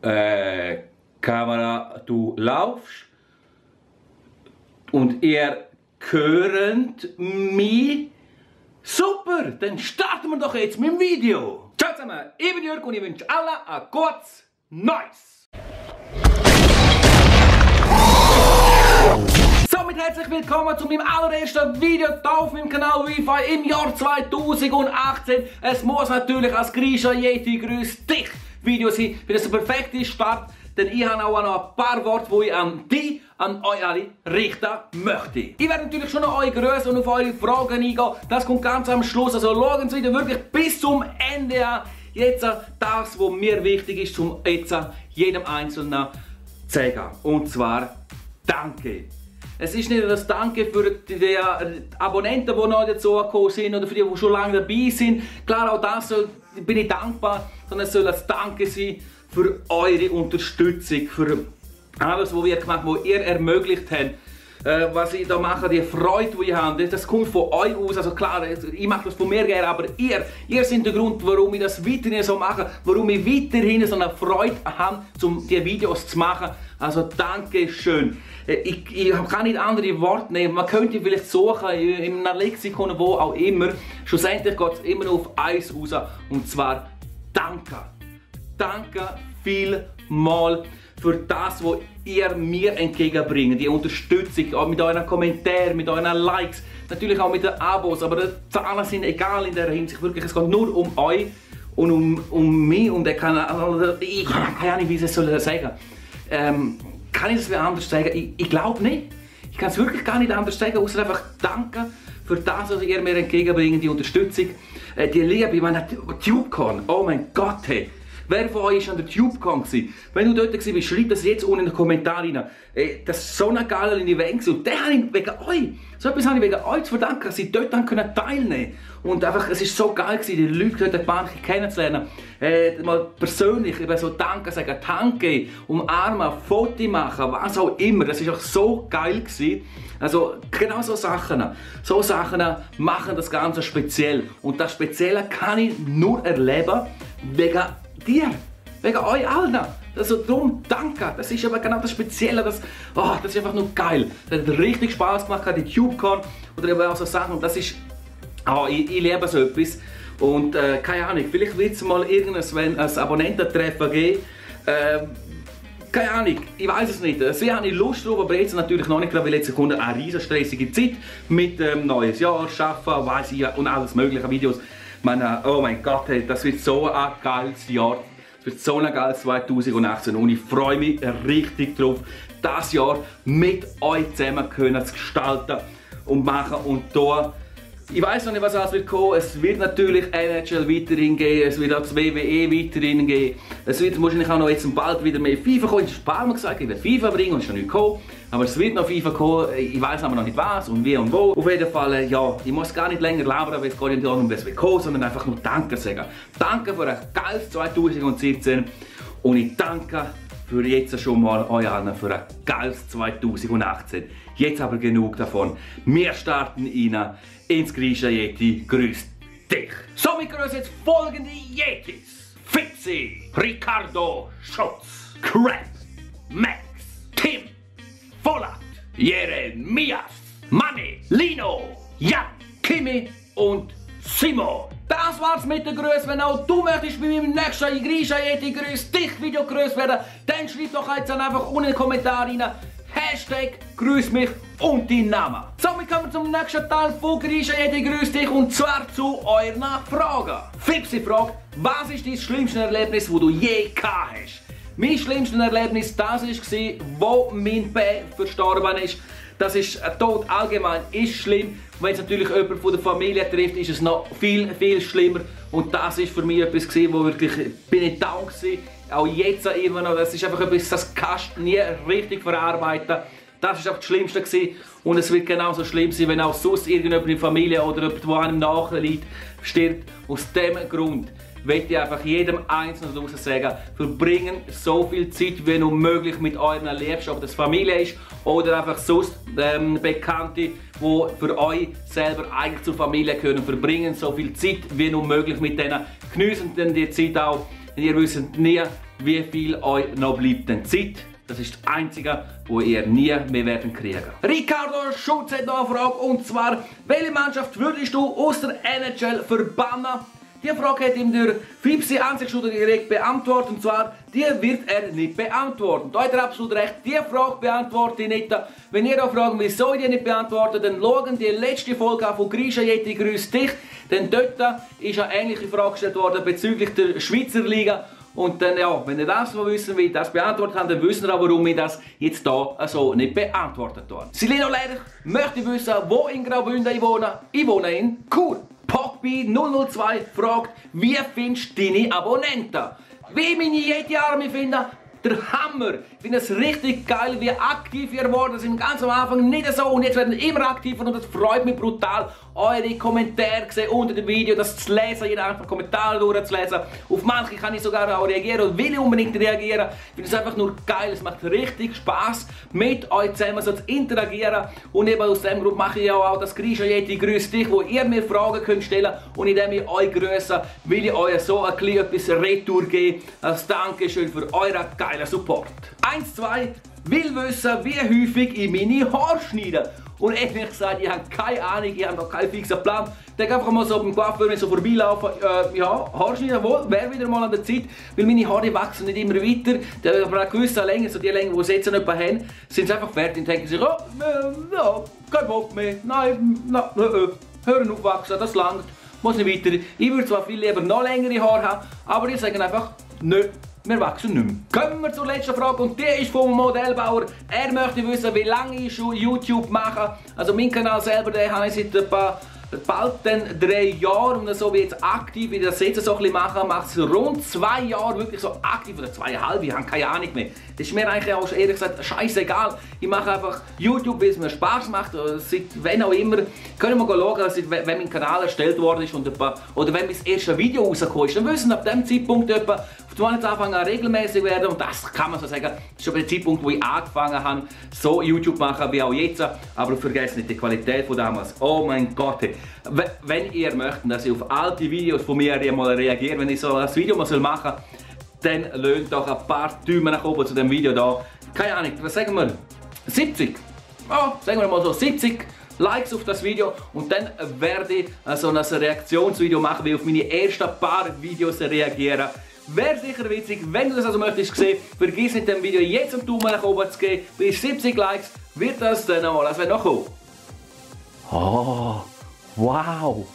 Kamera, du laufst und ihr hört mich. Super, dann starten wir doch jetzt mit dem Video. Ciao zusammen, ich bin Jörg und ich wünsche allen ein gutes Neues. Somit herzlich willkommen zu meinem allerersten Video hier auf meinem Kanal Wi-Fi im Jahr 2018. Es muss natürlich als Grisha Yeti grüß dich Video sein, weil das der perfekte Start. Denn ich habe auch noch ein paar Worte, die ich an euch alle richten möchte. Ich werde natürlich schon noch euch grüßen und auf eure Fragen eingehen. Das kommt ganz am Schluss. Also schauen Sie wieder wirklich bis zum Ende an. Jetzt das, was mir wichtig ist, um jetzt jedem Einzelnen zu sagen. Und zwar Danke. Es ist nicht das Danke für die Abonnenten, die neu dazugekommen sind oder für die schon lange dabei sind. Klar, auch das bin ich dankbar, sondern es soll ein Danke sein für eure Unterstützung, für alles, was wir gemacht haben, was ihr ermöglicht habt. Was ich da mache, die Freude, die ich habe, das kommt von euch aus. Also klar, ich mache das von mir gerne, aber ihr seid der Grund, warum ich das weiterhin so mache, warum ich weiterhin so eine Freude habe, um diese Videos zu machen. Also danke schön. Ich kann nicht andere Worte nehmen. Man könnte vielleicht suchen in einem Lexikon, wo auch immer. Schlussendlich geht es immer auf eins raus, und zwar Danke. Danke vielmals für das, was ihr mir entgegenbringt, die Unterstützung, auch mit euren Kommentaren, mit euren Likes, natürlich auch mit den Abos, aber die Zahlen sind egal in der Hinsicht, wirklich, es geht nur um euch und um mich, um den Kanal. Ich kann nicht, wie ich es sagen soll. Kann ich das anders sagen? Ich glaube nicht. Ich kann es wirklich gar nicht anders sagen, außer einfach Danke für das, was ihr mir entgegenbringt, die Unterstützung, die Liebe. Ich meine, TubeCon, oh mein Gott, hey. Wer von euch war an der TubeCon? Wenn du dort warst, schreib das jetzt unten in den Kommentaren rein. Das ist so ein geiler Event und den habe ich wegen euch. So etwas habe ich wegen euch zu verdanken, dass sie dort teilnehmen konnten. Und einfach, es war so geil, die Leute dort ein kennenzulernen. Mal persönlich, eben so Danke sagen, Danke, umarmen, Foto machen, was auch immer. Das war auch so geil. Also genau so Sachen machen das Ganze speziell. Und das Spezielle kann ich nur erleben wegen dir, wegen euch allen. Also darum danke. Das ist aber genau das Spezielle. Das ist einfach nur geil. Das hat richtig Spaß gemacht, die TubeCon oder eben auch so Sachen. Und das ist, ich liebe so etwas. Und keine Ahnung, vielleicht wird es mal irgendein Abonnententreffen geben. Keine Ahnung, ich weiß es nicht. Sie haben Lust drauf, aber jetzt natürlich noch nicht, weil jetzt kommt eine riesen stressige Zeit mit neues Jahr, Arbeiten, weiss ich, und alles mögliche Videos. Oh mein Gott, hey, das wird so ein geiles Jahr. Es wird so ein geiles 2018 und ich freue mich richtig drauf, das Jahr mit euch zusammen zu gestalten und machen. Und da, ich weiß noch nicht, was alles wird kommen. Es wird natürlich NHL weiterhin gehen, es wird auch das WWE weiterhin gehen. Es wird wahrscheinlich auch noch jetzt bald wieder mehr FIFA kommen. Ich habe ein paar Mal gesagt, ich werde FIFA bringen und es ist noch nicht gekommen. Aber es wird noch FIFA kommen, ich weiß aber noch nicht was und wie und wo. Auf jeden Fall, ja, ich muss gar nicht länger labern, weil es geht nicht darum, was wird kommen, sondern einfach nur Danke sagen. Danke für ein geiles 2017 und ich danke für jetzt schon mal euch allen für ein geiles 2018. Jetzt aber genug davon. Wir starten rein ins Grisha Yeti. Grüß dich. Somit grüßen jetzt folgende Yetis: Fipsi, Ricardo, Schutz, Crap, Max, Tim, Volat, Jeremias, Manni, Lino, Jan, Kimi und Simo. Das war's mit den Grüßen. Wenn auch du möchtest bei meinem nächsten Grisha Yeti Grüß dich Video grüßt werden, dann schreib doch jetzt einfach unten in den Kommentaren rein Hashtag grüß mich und deinen Namen. Somit kommen wir zum nächsten Teil von Grisha Yeti Grüß dich, und zwar zu euren Fragen. Fipsi fragt, was ist dein schlimmstes Erlebnis, das du je gehabt hast? Mein schlimmstes Erlebnis, das war, wo mein Bär verstorben ist. Das ist ein Tod allgemein, ist schlimm. Wenn es natürlich jemand von der Familie trifft, ist es noch viel, viel schlimmer. Und das ist für mich etwas, wo wirklich, bin ich dankbar war. Auch jetzt immer noch, das ist einfach etwas, das kannst du nie richtig verarbeiten. Das war auch das Schlimmste gewesen. Und es wird genauso schlimm sein, wenn auch sonst irgendjemand in der Familie oder jemand, der einem nachliegt, stirbt. Aus dem Grund möchte ich einfach jedem Einzelnen draussen sagen, verbringen so viel Zeit wie nur möglich mit euren Liebsten, ob das Familie ist oder einfach sonst Bekannte, die für euch selber eigentlich zur Familie gehören. Verbringen so viel Zeit wie nur möglich mit denen. Geniessen denn die Zeit auch. Ihr wisst nie, wie viel euch noch bleibt denn Zeit. Das ist das Einzige, was ihr nie mehr werden kriegen. Ricardo Schulz hat noch eine Frage, und zwar: Welche Mannschaft würdest du aus der NHL verbannen? Diese Frage hat ihm der Fipsi Ansichtsstunde direkt beantwortet, und zwar: die wird er nicht beantworten. Da hat er absolut recht, diese Frage beantworte ich nicht. Wenn ihr auch fragen, wieso ich die nicht beantworte, dann schauen die letzte Folge an von Grisha Yeti grüß dich. Denn dort ist eine ähnliche Frage gestellt worden bezüglich der Schweizer Liga. Und dann, ja, wenn ihr das wissen, wie ich das beantwortet habe, dann wissen ihr auch, warum ich das jetzt hier so nicht beantwortet habe. Sileno Leder möchte wissen, wo in Graubünden ich wohne. Ich wohne in Chur. Pogby002 fragt: Wie findest du deine Abonnenten? Wie meine Yeti-Arme finden? Der Hammer! Ich finde es richtig geil, wie aktiv ihr geworden seid. Ganz am Anfang nicht so, und jetzt werden wir immer aktiver, und das freut mich brutal. Eure Kommentare gesehen unter dem Video, das zu lesen, jeder einfach Kommentare durchzulesen. Auf manche kann ich sogar auch reagieren und will ich unbedingt reagieren. Ich finde es einfach nur geil, es macht richtig Spaß, mit euch zusammen so zu interagieren. Und eben aus dem Grund mache ich ja auch das Grisha Yeti grüß dich, wo ihr mir Fragen könnt stellen, und indem ich euch grüße, will ich euch so ein bisschen etwas Retour geben, als Dankeschön für euren geilen Support. 1, 2 will wissen, wie häufig ich meine Haare schneide. Und ehrlich gesagt, ich habe keine Ahnung, ich habe noch keinen fixen Plan. Ich denke einfach mal so beim Coiffeur, wenn ich so vorbeilaufe, ja, Haarschneiden wohl, wäre wieder mal an der Zeit, weil meine Haare wachsen nicht immer weiter. Aber eine gewisse Länge, so die Länge, die sie jetzt nicht haben, sind sie einfach fertig und denken sich: oh, ja, kein Bock mehr, nein, hören auf wachsen, das langt, muss nicht weiter. Ich würde zwar viel lieber noch längere Haare haben, aber die sagen einfach: nö. Wir wachsen nicht mehr. Kommen wir zur letzten Frage, und die ist vom Modellbauer. Er möchte wissen, wie lange ich schon YouTube mache. Also mein Kanal selber, den habe ich seit bald 3 Jahren, und so wie jetzt aktiv, wie ich das jetzt so ein bisschen mache, mache ich es rund 2 Jahre wirklich so aktiv, oder 2,5, ich habe keine Ahnung mehr. Das ist mir eigentlich auch ehrlich gesagt scheißegal. Ich mache einfach YouTube, weil es mir Spaß macht, seit wenn auch immer. Können wir mal schauen, seit wenn mein Kanal erstellt worden ist, und oder wenn das erste Video rausgekommen ist, dann wissen ab dem Zeitpunkt etwa, auf dem jetzt anfangen regelmäßig werden, und das kann man so sagen, das ist schon der Zeitpunkt, wo ich angefangen habe, so YouTube zu machen wie auch jetzt, aber vergesst nicht die Qualität von damals. Oh mein Gott! Wenn ihr möchtet, dass ich auf alte Videos von mir mal reagiere, wenn ich so ein Video mal machen soll, dann lönt doch ein paar Daumen nach oben zu dem Video da. Keine Ahnung, was sagen wir? 70? Ja, sagen wir mal so 70 Likes auf das Video, und dann werde ich so ein Reaktionsvideo machen, wie auf meine ersten paar Videos reagieren. Wäre sicher witzig, wenn du das also möchtest sehen. Vergiss nicht, dem Video jetzt einen Daumen nach oben zu geben. Bei 70 Likes wird das dann einmal, das wird noch kommen. Oh, wow,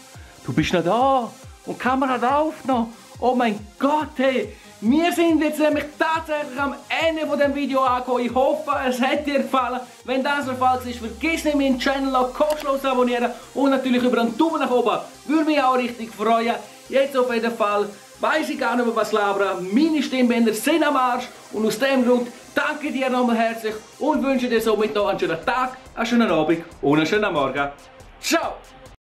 du bist noch da, und die Kamera läuft noch. Oh mein Gott, hey. Wir sind jetzt nämlich tatsächlich am Ende von dem Video angekommen. Ich hoffe, es hat dir gefallen. Wenn das der Fall ist, vergiss nicht, meinen Channel auch kostenlos zu abonnieren, und natürlich über einen Daumen nach oben. Würde mich auch richtig freuen. Jetzt auf jeden Fall weiss ich gar nicht mehr, was labern. Meine Stimmbänder sind am Arsch, und aus dem Grund danke dir nochmal herzlich und wünsche dir somit noch einen schönen Tag, einen schönen Abend und einen schönen Morgen. Ciao!